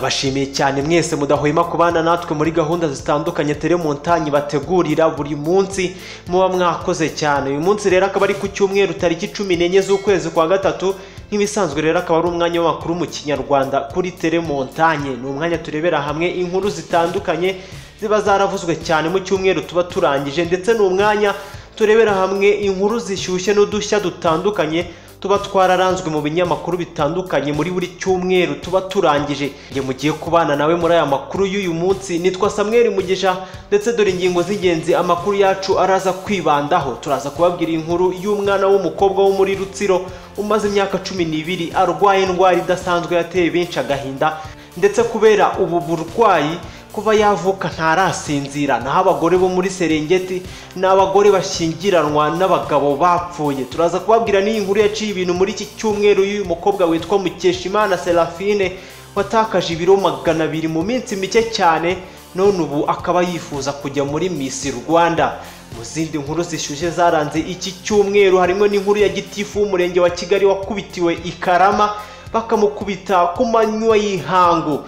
Ndabashimiye cyane mwese mudahwema kubana natwe muri gahunda zitandukanye Telemontagne bategurira buri munsi, muba mwakoze cyane. Uyu munsi rero akaba ari ku cyumweru tariki 14 z'ukwezi kwa gatatu. Nk'ibisanzwe rero akaba ari umwanya w'amakuru mu Kinyarwanda kuri Telemontagne. Ni umwanya turebera hamwe inkuru zitandukanye ziba zaravuzwe cyane mu cyumweru tuba turangije, ndetse ni umwanya turebera hamwe inkuru zishyushye n'udushya dutandukanye tuba twararanzwe mu binyamakuru bitandukanye muri buri cyumweru tuba turangije. Nge mugiye kubana nawe muri aya makuru y'uyu munsi nitwa Samuel Mugisha, ndetse dore ingingo z'ingenzi amakuru yacu araza kwibandaho. Turaza kubabwira inkuru y'umwana w'umukobwa wo muri Rutsiro umaze imyaka 12 arwaye indwara idasanzwe yateye benshi agahinda, ndetse kubera ubu burwayi kuva yavuka ntarasinzira. Naho abagore bo muri Serengeti ni abagore bashyingiranwa n'abagabo bapfuye. Turaza kubabwira n'iyi nkuru yaciye ibintu muri iki cyumweru y'uyu mukobwa witwa Mukeshimana Serafine watakaje ibiro 200 mu minsi mike cyane, none ubu akaba yifuza kujya muri Miss Rwanda. Mu zindi nkuru zishyushye zaranze iki cyumweru harimo n'inkuru ya gitifu w'umurenge wa Kigali wakubitiwe i Karama bakamukubita ku manywa y'ihangu.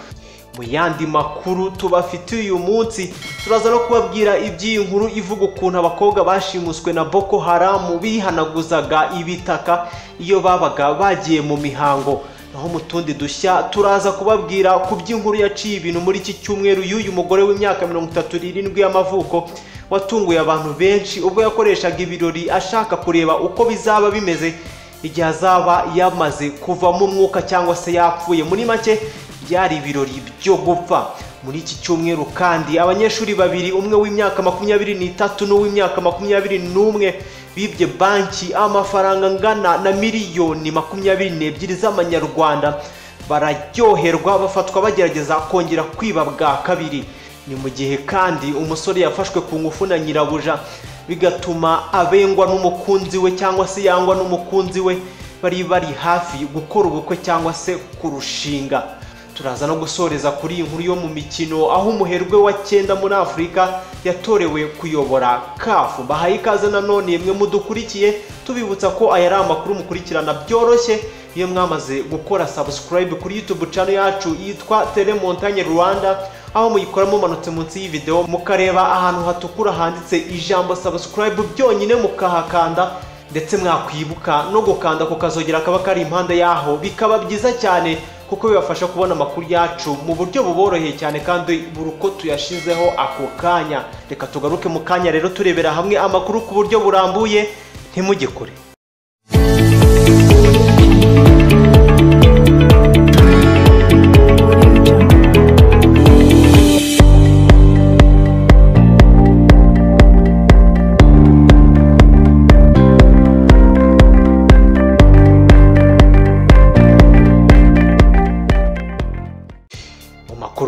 Mu yandi makuru tubafitiye uyu munsi turaza no kubabwira iby'iyi nkuru ivuga ukuntu abakobwa bashimuswe na Boko Haram bihanaguzaga ibitaka iyo babaga bagiye mu mihango. Naho mu tundi dushya turaza kubabwira ku by'inkuru yaciye ibintu muri iki cyumweru y'uyu mugore w'imyaka 37 y'amavuko watunguye abantu benshi ubwo yakoreshaga ibirori ashaka kureba uko bizaba bimeze igihe azaba yamaze kuvamo umwuka cyangwa se yapfuye. Muri make byari ibirori byo gupfa. Muri iki cyumweru kandi abanyeshuri babiri, umwe w'imyaka 23 n'uw'imyaka 21, bibye banki amafaranga angana na miliyoni 22 z'amanyarwanda, bararyoherwa bafatwa bagerageza kongera kwiba bwa kabiri. Ni mu gihe kandi umusore yafashwe ku ngufu na nyirabuja bigatuma abengwa n'umukunzi we cyangwa se yangwa n'umukunzi we, bari hafi gukora ubukwe cyangwa se kurushinga. Turaza no gusoreza kuri iyi nkuru yo mu mikino aho umuherwe wa 9 muri Afurika yatorewe kuyobora CAF. Bahaye ikaze nanone mwe mudukurikiye, tubibutsa ko aya ari amakuru mukurikirana byoroshye iyo mwamaze gukora subscribe kuri YouTube channel yacu yitwa Telemontagne Rwanda, aho muyikora mumanutse munsi y'iyi video mukareba ahantu hatukura handitse ijambo subscribe byonyine mukahakanda, ndetse mwakwibuka no gukanda ku kazogera kaba kari impande yaho, bikaba byiza cyane kuko bibafasha kubona amakuru yacu mu buryo buboroheye cyane kandi buri uko tuyashizeho ako kanya. Reka tugaruke mu kanya rero turebera hamwe amakuru ku buryo burambuye, ntimugikore.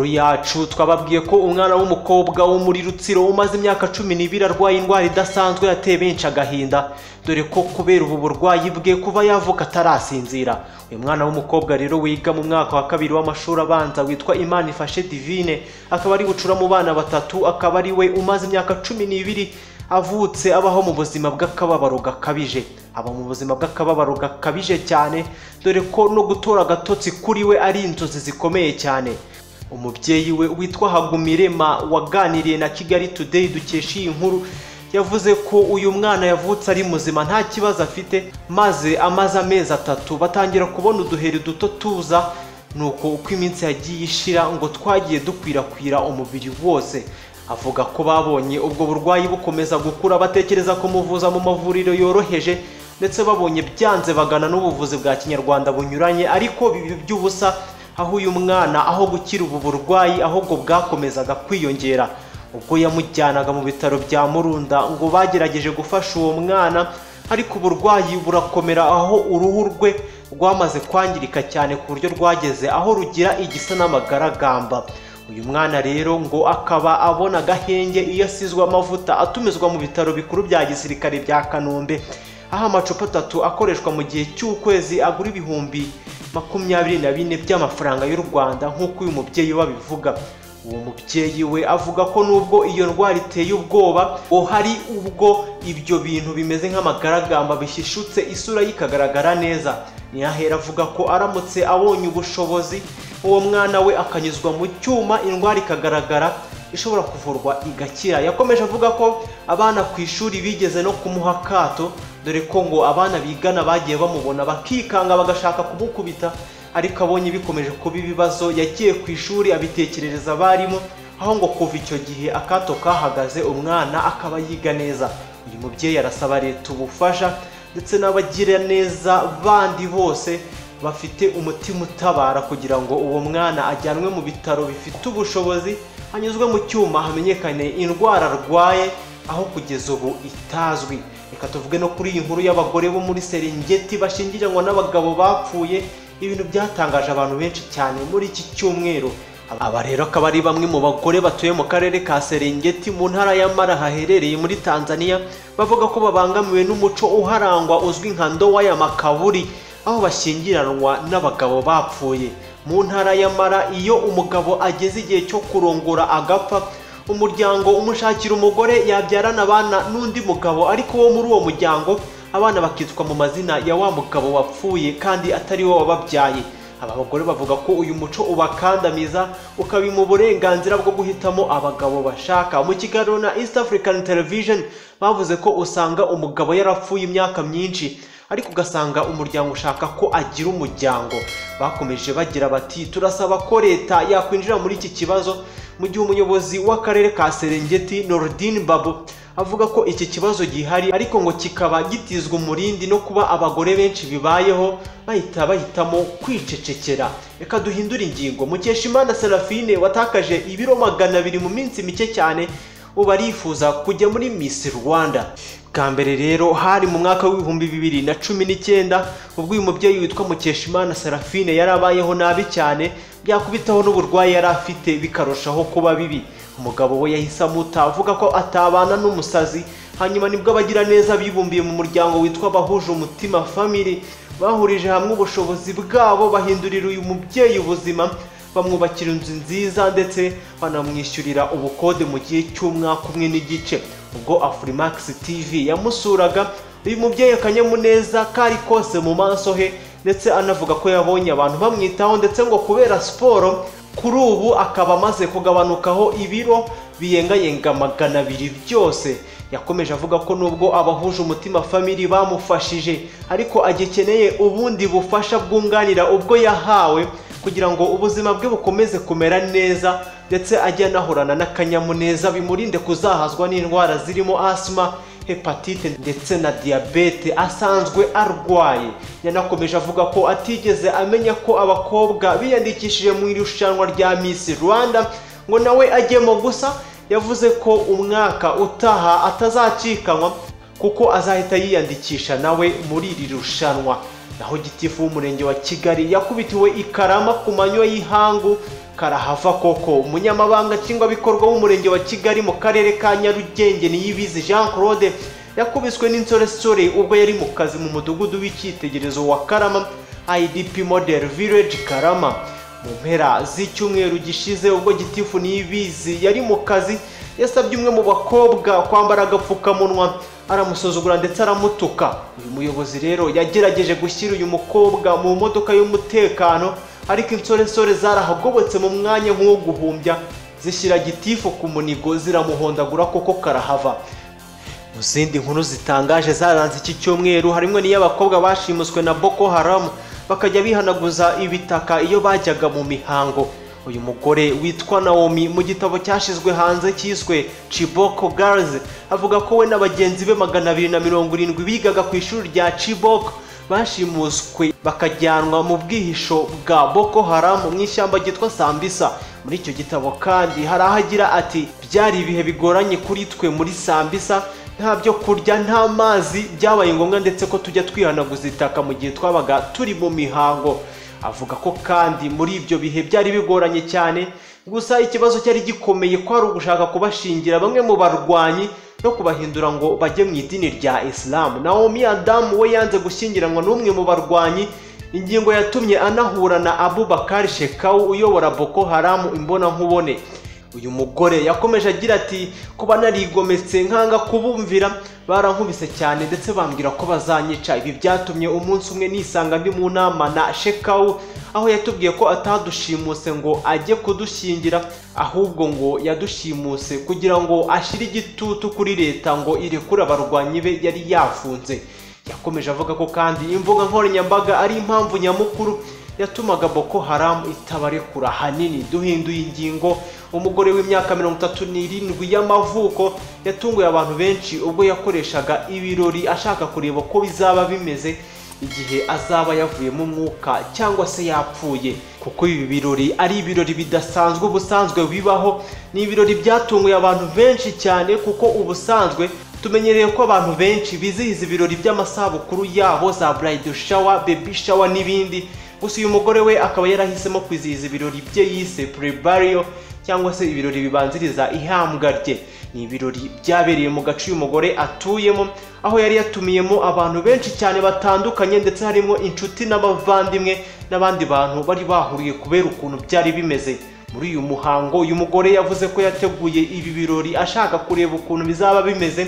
Yacu twababwiye ko umwana w'umukobwa wo muri Rutsiro umaze imyaka 12 arwaye indwara idasanzwe yateye benshi agahinda, dore ko kubera ubu burwayi bwe kuva yavuka atarasinzira. Uyu mwana w'umukobwa rero wiga mu mwaka wa kabiri w'amashuri abanza witwa Imanifashe Divine, akaba ari bucura mu bana batatu, akaba ari we umaze imyaka 12 avutse abaho mu buzima bw'akababaro gakabije. Aba mu buzima bw'akababaro gakabije cyane, dore ko no gutora agatotsi kuri we ari inzozi zikomeye cyane. Umubyeyi we witwa Hagumirema waganiriye na Kigali Today dukesha iyi nkuru yavuze ko uyu mwana yavutse ari muzima nta kibazo afite, maze amaze amezi 3 batangira kubona uduheri duto tuza, nuko uko iminsi yagiye ishira ngo twagiye dukwirakwira umubiri wose. Avuga ko babonye ubwo burwayi bukomeza gukura batekereza kumuvuza mu mavuriro yoroheje, ndetse babonye byanze bagana n'ubuvuzi bwa Kinyarwanda bunyuranye, ariko bibi by'ubusa, aho uyu mwana aho gukira ubu burwayi ahubwo bwakomezaga kwiyongera. Ubwo yamujyanaga mu bitaro bya Murunda ngo bagerageje gufasha uwo mwana, ariko uburwayi burakomera aho uruhu rwe rwamaze kwangirika cyane ku buryo rwageze aho rugira igisa n'amagaragamba. Uyu mwana rero ngo akaba abona agahenge iyo asizwe amavuta atumizwa mu bitaro bikuru bya gisirikare bya Kanombe, aho amacupa 3 akoreshwa mu gihe cy'ukwezi agura 24,000 by'amafaranga y'u Rwanda nk'uko uyu mubyeyi we abivuga. Uwo mubyeyi we avuga ko nubwo iyo ndwara iteye ubwoba, ngo hari ubwo ibyo bintu bimeze nk'amagaragamba bishishutse isura ye ikagaragara neza. Ntiyahera avuga ko aramutse abonye ubushobozi Uwo mwana we akanyuzwa mu cyuma, indwara ikagaragara ishobora kuvurwa igakira. Yakomeje avuga ko abana ku ishuri bigeze no kumuha akato, dore ko ngo abana bigana bagiye bamubona bakikanga bagashaka kumukubita, ariko abonye bikomeje kuba ibibazo yagiye ku ishuri abitekerereza abarimu, aho ngo kuva icyo gihe akato kahagaze, umwana akaba yiga neza. Uyu mubyeyi arasaba leta ubufasha ndetse n'abagira neza bandi bose bafite umutima utabara, kugira ngo uwo mwana ajyanwe mu bitaro bifite ubushobozi, anyuzwe mu cyuma, hamenyekane indwara arwaye aho kugeza ubu itazwi. Reka tuvuge no kuri iyi nkuru y'abagore bo muri Serengeti bashyingiranwa n'abagabo bapfuye, ibintu byatangaje abantu benshi cyane muri iki cyumweru. Aba rero akaba ari bamwe mu bagore batuye mu karere ka Serengeti mu ntara ya Mara haherereye muri Tanzania, bavuga ko babangamiwe n'umuco uharangwa uzwi nka ndowa ya makaburi, aho bashyingiranwa n'abagabo bapfuye. Mu ntara ya Mara, iyo umugabo ageze igihe cyo kurongora agapfa, umuryango umushakira umugore yabyarana abana n'undi mugabo, ariko wo muri uwo muryango abana bakitwa mu mazina ya wa mugabo wapfuye kandi atari we wababyaye. Aba bagore bavuga ko uyu muco ubakandamiza, ukabima uburenganzira bwo guhitamo abagabo bashaka. Mu kiganiro na East African Television bavuze ko usanga umugabo yarapfuye imyaka myinshi, ariko ugasanga umuryango ushaka ko agira umuryango. Bakomeje bagira bati: turasaba ko leta yakwinjira muri iki kibazo. Mu gihe umuyobozi w'akarere ka Serengeti Nordin Babu avuga ko iki kibazo gihari, ariko ngo kikaba gitizwa umurindi no kuba abagore benshi bibayeho bahita bahitamo kwicecekera. Reka duhindure ingingo. Mukeshimana Serafine watakaje ibiro 200 mu minsi mike cyane, ubu arifuza kujya muri Miss Rwanda. Bwa mbere rero hari mu mwaka w'2019, ubwo uyu mubyeyi witwa Mukeshimana Serafine yarabayeho nabi cyane, byakubitaho n'uburwayi yari afite bikarushaho kuba bibi. Umugabo we yahise amuta avuga ko atabana n'umusazi. Hanyuma nibwo abagira neza bibumbiye mu muryango witwa Abahuje Umutima Family bahurije hamwe ubushobozi bwabo, bahindurira uyu mubyeyi ubuzima, bamwubakira inzu nziza ndetse banamwishyurira ubukode mu gihe cy'umwaka umwe n'igice. Ubwo Afrimax TV yamusuraga, uyu mubyeyi akanyamuneza kari kose mu maso he, ndetse anavuga ko yabonye abantu bamwitaho, ndetse ngo kubera siporo kuri ubu akaba amaze kugabanukaho ibiro biyengayenga 200 byose. Yakomeje avuga ko nubwo Abahuje Umutima Family bamufashije, ariko agikeneye ubundi bufasha bwunganira ubwo yahawe kugira ngo ubuzima bwe bukomeze kumera neza, ndetse ajye anahorana n'akanyamuneza bimurinde kuzahazwa n'indwara zirimo asima, hepatite ndetse na diyabete asanzwe arwaye. Yanakomeje avuga ko atigeze amenya ko abakobwa biyandikishije mu irushanwa rya Miss Rwanda ngo nawe ajyemo, gusa yavuze ko umwaka utaha atazacikanwa kuko azahita yiyandikisha nawe muri iri rushanwa. Naho gitifu w'umurenge wa Kigali yakubitiwe i Karama ku manywa y'ihangu karahava koko. Umunyamabanga nshingwabikorwa w'umurenge wa Kigali mu karere ka Nyarugenge Niyibizi Jean Claude yakubiswe n'insoresore ubwo yari mu kazi mu mudugudu w'icyitegererezo wa Karama, IDP Model Village Karama. Mu mpera z'icyumweru gishize, ubwo gitifu Niyibizi yari mu kazi, yasabye umwe mu bakobwa kwambara agapfukamunwa, aramusuzugura ndetse aramutuka. Uyu muyobozi rero yagerageje gushyira uyu mukobwa mu modoka y'umutekano, ariko insoresore zarahagobotse mu mwanya nk'uwo guhumbya, zishyira gitifu ku munigo ziramuhondagura koko karahava. Mu zindi nkuru zitangaje zaranze iki cyumweru harimo n'iy'abakobwa bashimuswe na Boko Haram bakajya bihanaguza ibitaka iyo bajyaga mu mihango. Uyu mugore witwa Naomi mu gitabo cyashizwe hanze cyiswe Chibok Girls avuga ko we na bagenzi be 270 bigaga ku ishuri rya Chibok bashimuswe bakajyanwa mu bwihisho bwa Boko Haram mu ishyamba ryitwa Sambisa. Muri icyo gitabo kandi hari aho agira ati: byari ibihe bigoranye kuri twe muri Sambisa, nta byo kurya, nta mazi, byabaye ngombwa ndetse ko tujya twihanaguza itaka mu gihe twabaga turi mu mihango. Avuga ko kandi muri ibyo bihe byari bigoranye cyane, gusa ikibazo cyari gikomeye ko ari ugushaka kubashingira bamwe mu barwanyi no kubahindura ngo bajye mu idini rya Islam. Naomi Adam we yanze gushyingiranwa n'umwe mu barwanyi, ingingo yatumye anahura na Abubakar Shekau uyobora Boko Haram imbonankubone. Uyu mugore yakomeje agira ati: kuba narigometse nkanga kubumvira, barankubise cyane ndetse bambwira ko bazanyica. Ibi byatumye umunsi umwe nisanga ndi mu nama na Shekau, aho yatubwiye ko atadushimuse ngo ajye kudushyingira, ahubwo ngo yadushimuse kugira ngo ashire igitutu kuri leta ngo irekure abarwanyi be yari yafunze. Yakomeje avuga ko kandi imbuga nkoranyambaga ari impamvu nyamukuru yatumaga Boko Haram itabarekura. Hanini duhinduye ingingo, umugore w'imyaka 37 y'amavuko yatunguye abantu benshi ubwo yakoreshaga ibirori ashaka kureba ko bizaba bimeze igihe azaba yavuyemo umwuka cyangwa se yapfuye, kuko ibi birori ari ibirori bidasanzwe ubusanzwe bibaho. Ni ibirori byatunguye abantu benshi cyane kuko ubusanzwe tumenyereye ko abantu benshi bizihiza ibirori by'amasabukuru yabo, za bridal shower, baby shower n'ibindi. Gusa uyu mugore we akaba yarahisemo kwizihiza ibirori bye yise pre-burial cyangwa se ibirori bibanziriza ihambwa rye. Ni ibirori byabereye mu gace uyu mugore atuyemo, aho yari yatumiyemo abantu benshi cyane batandukanye, ndetse harimo inshuti n'abavandimwe n'abandi bantu bari bahuriye kubera ukuntu byari bimeze. Muri uyu muhango uyu mugore yavuze ko yateguye ibi birori ashaka kureba ukuntu bizaba bimeze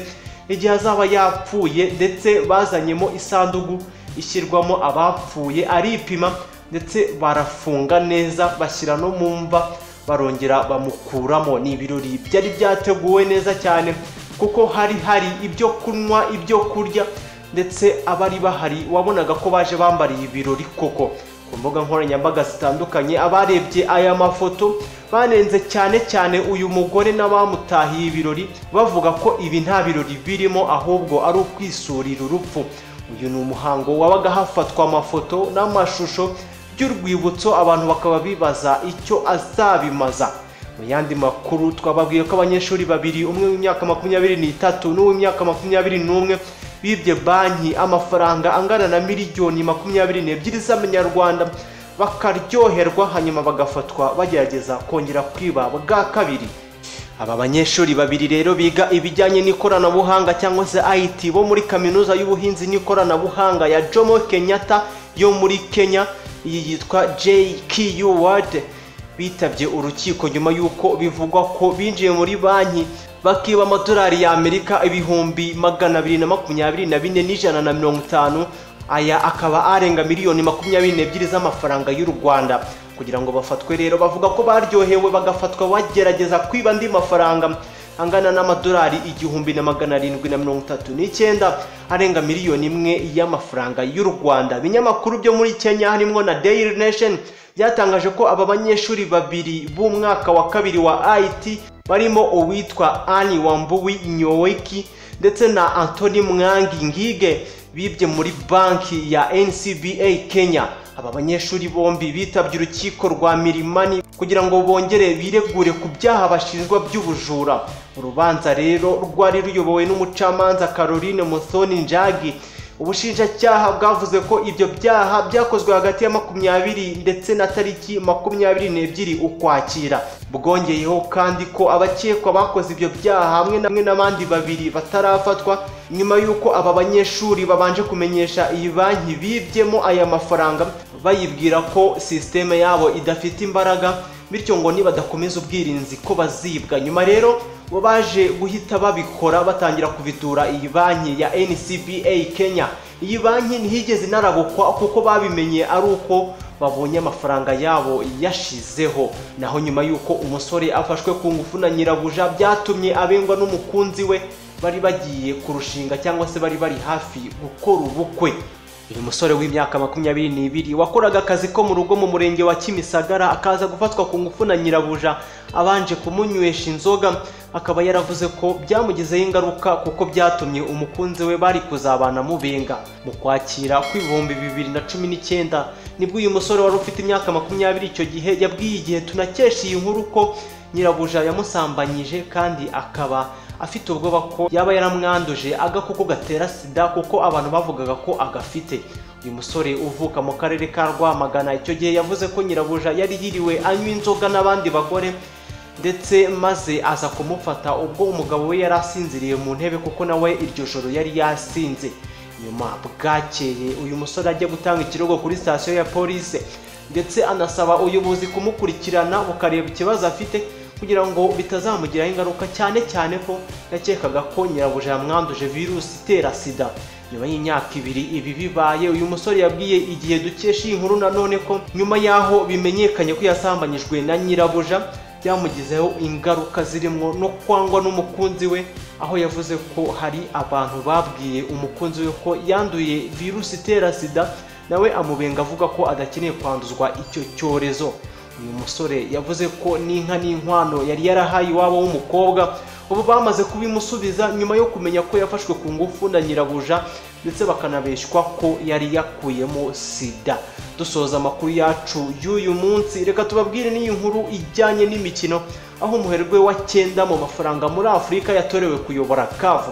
igihe azaba yapfuye, ndetse bazanyemo isanduku ishyirwamo abapfuye, aripima ndetse barafunga neza bashyira no mu mva barongera bamukuramo. Ni ibirori byari byateguwe neza cyane kuko hari ibyo kunywa, ibyo kurya, ndetse abari bahari wabonaga ko baje bambariye ibirori koko. Ku mbuga nkoranyambaga zitandukanye abarebye aya mafoto banenze cyane cyane uyu mugore n'abamutahiye ibirori, bavuga ko ibi nta birori birimo ahubwo ari ukwisurira urupfu. Uyu ni umuhango wabaga hafatwa amafoto n'amashusho by'urwibutso, abantu bakaba bibaza icyo azabimaza. Mu yandi makuru twababwiye ko abanyeshuri babiri, umwe w'imyaka 23 n'uw'imyaka 21, bibye banki amafaranga angana na miliyoni 22 z'amanyarwanda bakaryoherwa, hanyuma bagafatwa bagerageza kongera kwiba bwa kabiri. Aba banyeshuri babiri rero biga ibijyanye n'ikoranabuhanga cyangwa se IT bo muri kaminuza y'ubuhinzi n'ikoranabuhanga ya Jomo Kenyatta yo muri Kenya, iyi yitwa JKU World, bitabye urukiko nyuma y'uko bivugwa ko binjiye muri banki bakiba amadolari ya Amerika 224,150, aya akaba arenga miliyoni 22 z'amafaranga y'u Rwanda. Kugira ngo bafatwe rero bavuga ko baryohewe bagafatwa bagerageza kwiba andi mafaranga angana n'amadolari 1739 arenga miliyoni 1 y'amafaranga y'u Rwanda. Ibinyamakuru byo muri Kenya harimo na Daily Nation byatangaje ko aba banyeshuri babiri b'umwaka wa kabiri wa IT barimo uwitwa Annie Wambui Nyoweki ndetse na Anthony Mwangi Ngige bibye muri banki ya NCBA Kenya. Aba banyeshuri bombi bitabye urukiko rwa Milimani kugira ngo bongere biregure ku byaha bashinjwa by'ubujura. Urubanza rero rwari ruyobowe n'umucamanza Caroline Muthoni Njagi. Ubushinjacyaha bwavuze ko ibyo byaha byakozwe hagati ya 20 ndetse na tariki 22 Ukwakira. Bwongeyeho kandi ko abakekwa bakoze ibyo byaha hamwe n'abandi babiri batarafatwa, nyuma y'uko aba banyeshuri babanje kumenyesha iyi banki bibyemo aya mafaranga, bayibwira ko sisiteme yabo idafite imbaraga, bityo ngo nibadakomeza ubwirinzi ko bazibwa. Nyuma rero bo baje guhita babikora batangira kubitura iyi banki ya NCBA Kenya. Iyi banki ntihigeze inarabukwa kuko babimenye ari uko babonye amafaranga yabo yashizeho. Naho nyuma y'uko umusore afashwe ku ngufu na nyirabuja byatumye abengwa n'umukunzi we bari bagiye kurushinga cyangwa se bari hafi gukora ubukwe. Uyu musore w'imyaka 22 wakoraga akazi ko mu rugo mu murenge wa Kimisagara akaza gufatwa ku ngufu na nyirabuja abanje kumunywesha inzoga, akaba yaravuze ko byamugizeho ingaruka kuko byatumye umukunzi we bari kuzabana mubenga. Mu kwakira ku 2019 nibwo uyu musore wari ufite imyaka 20 icyo gihe yabwiye Igihe tunakesha iyi nkuru ko nyirabuja yamusambanyije kandi akaba afite ubwoba ko yaba yaramwanduje agakoko gatera sida kuko abantu bavugaga ko agafite. Uyu musore uvuka mu karere ka Rwamagana icyo gihe yavuze ko nyirabuja yari yiriwe anywa inzoga n'abandi bagore, ndetse maze aza kumufata ubwo umugabo we yari asinziriye mu ntebe kuko nawe iryo joro yari yasinze. Nyuma bwakeye uyu musore ajya gutanga ikirego kuri sitasiyo ya polisi, ndetse anasaba ubuyobozi kumukurikirana bukareba ikibazo afite kugira ngo bitazamugiraho ingaruka, cyane cyane ko yakekaga ko nyirabuja yamwanduje virusi itera sida. Nyuma y'imyaka 2 ibi bibaye, uyu musore yabwiye Igihe dukesha iyi nkuru nanone ko nyuma y'aho bimenyekanye ko yasambanyijwe na nyirabuja byamugizeho ingaruka zirimo no kwangwa n'umukunzi we, aho yavuze ko hari abantu babwiye umukunzi we ko yanduye virusi itera sida, nawe amubenga avuga ko adakeneye kwanduzwa icyo cyorezo. Uyu musore yavuze ko n'inka n'inkwano yari yarahaye iwabo w'umukobwa ubu bamaze kubimusubiza nyuma yo kumenya ko yafashwe ku ngufu na nyirabuja, ndetse bakanabeshywa ko yari yakuyemo sida. Dusoza amakuru yacu y'uyu munsi, reka tubabwire n'iyi nkuru ijyanye n'imikino, aho umuherwe wa 9 mu mafaranga muri Afurika yatorewe kuyobora CAF.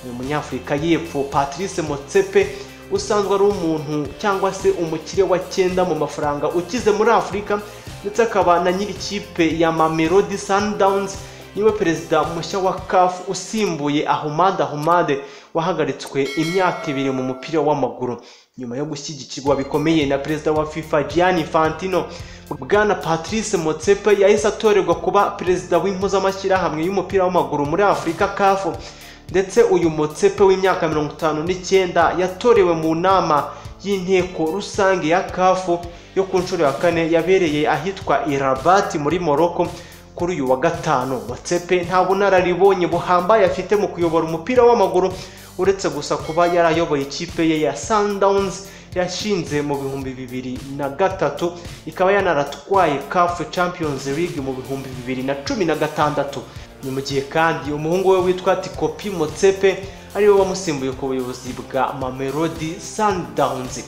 Uyu munyafurika y'Epfo Patrice Motsepe, usanzwe ari umuntu cyangwa se umukire wa 9 mu mafaranga ukize muri Afurika, ndetse akaba na nyiri ikipe ya Mamelodi Sundowns, niwe perezida mushya wa CAF usimbuye Ahmad Ahmad wahagaritswe imyaka 2 mu mupira w'amaguru nyuma yo gushyigikirwa bikomeye na perezida wa FIFA Gianni Infantino. Bwana Patrice Motsepe yahise atorerwa kuba perezida w'impuzamashyirahamwe y'umupira w'amaguru muri Afurika CAF, ndetse uyu Motsepe w'imyaka 59 yatorewe mu nama y'inteko rusange ya CAF yo ku nshuro ya 4 yabereye ahitwa Rabat muri Morocco kuri uyu wa gatanu. Motsepe nta bunararibonye buhambaye afite mu kuyobora umupira w'amaguru, uretse gusa kuba yarayoboye ikipe ye ya Sundowns yashinze mu 2003, ikaba yanaratwaye CAF Champions League mu 2016. Ni mu gihe kandi umuhungu we witwa Tikopi Motsepe ariwe wamusimbuye ku buyobozi bwa Mamelodi Sundowns.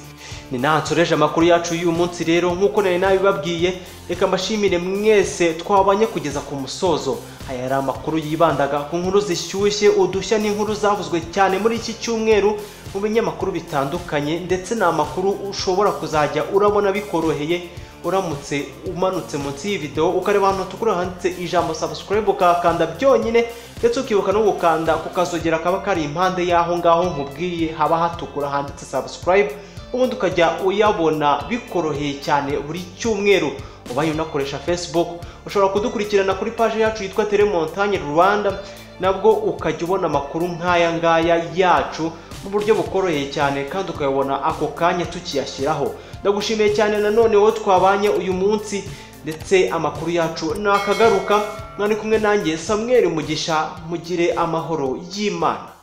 Ni nansoreje amakuru yacu y'uyu munsi rero, nk'uko nari nabibabwiye, reka mbashimire mwese twabanye kugeza ku musozo. Aya yari amakuru yibandaga ku nkuru zishyushye, udushya n'inkuru zavuzwe cyane muri iki cyumweru mu binyamakuru bitandukanye, ndetse ni amakuru ushobora kuzajya urabona bikoroheye uramutse umanutse munsi y'iyi video ukareba ahantu hatukura handitse ijambo subscribe ukakanda byonyine, ndetse ukibuka no gukanda kukazogera kaba kari impande y'aho ngaho nkubwiye haba hatukura handitse subscribe, ubundi ukajya uyabona bikoroheye cyane buri cyumweru. Ubaye unakoresha Facebook ushobora kudukurikirana kuri page yacu yitwa Telemontagne Rwanda, nabwo ukajya ubona amakuru nk'aya ngaya yacu mu buryo bukoroheye cyane kandi ukayabona ako kanya tukiyashyiraho. Ndagushimiye cyane nanone wowe twabanye uyu munsi, ndetse amakuru yacu nakagaruka. Mwari kumwe nanjye Samuel Mugisha, mugire amahoro y'Imana.